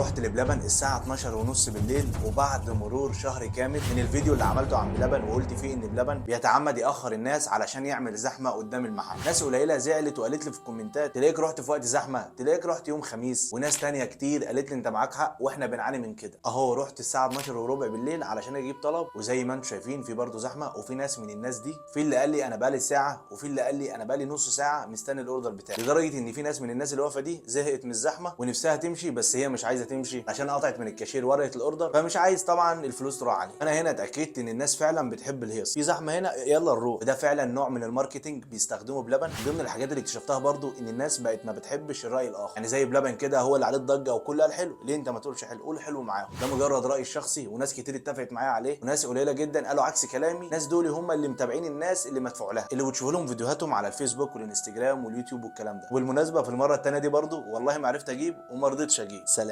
رحت لبلبن الساعة 12:30 بالليل، وبعد مرور شهر كامل من الفيديو اللي عملته عن بلبن وقلت فيه ان بلبن بيتعمد ياخر الناس علشان يعمل زحمة قدام المحل. ناس قليله زعلت وقالت لي في الكومنتات تلاقيك رحت في وقت زحمة، تلاقيك رحت يوم خميس، وناس تانية كتير قالت لي انت معاك حق واحنا بنعاني من كده. اهو رحت الساعة 12:15 بالليل علشان اجيب طلب، وزي ما انتم شايفين في برضه زحمة، وفي ناس من الناس دي في اللي قال لي انا بقالي ساعة، وفي اللي قال لي انا بقالي نص ساعة مستني ال order بتاعي، لدرجة ان في ناس من الناس اللي واقفة دي زهقت من الزحمة ونفسها تمشي، بس هي مش عايزه تمشي عشان قطعت من الكاشير ورقة ال order، فمش عايز طبعا الفلوس تروح عليه. انا هنا اتاكدت ان الناس فعلا بتحب الهيص، في زحمة هنا يلا نروح. ده فعلا نوع من ال marketing بيستخدمه بلبن. من ضمن الحاجات اللي اكتشفتها برضو ان الناس بقت ما بتحبش الراي الاخر، يعني زي بلبن كده هو اللي عليه الضجة وكل قال حلو، ليه انت ما تقولش حلو؟ قول حلو معاهم. ده مجرد رايي الشخصي وناس كتير اتفقت معايا عليه، وناس قليله جدا قالوا عكس كلامي. الناس دول هم اللي متابعين الناس اللي مدفوع لها، اللي بتشوف لهم فيديوهاتهم على الفيسبوك والانستجرام واليوتيوب والكلام ده. وبالمناسبة في المرة الثانية دي برضو والله ما عرفت اجيب وما رضيتش اجيب. سلام.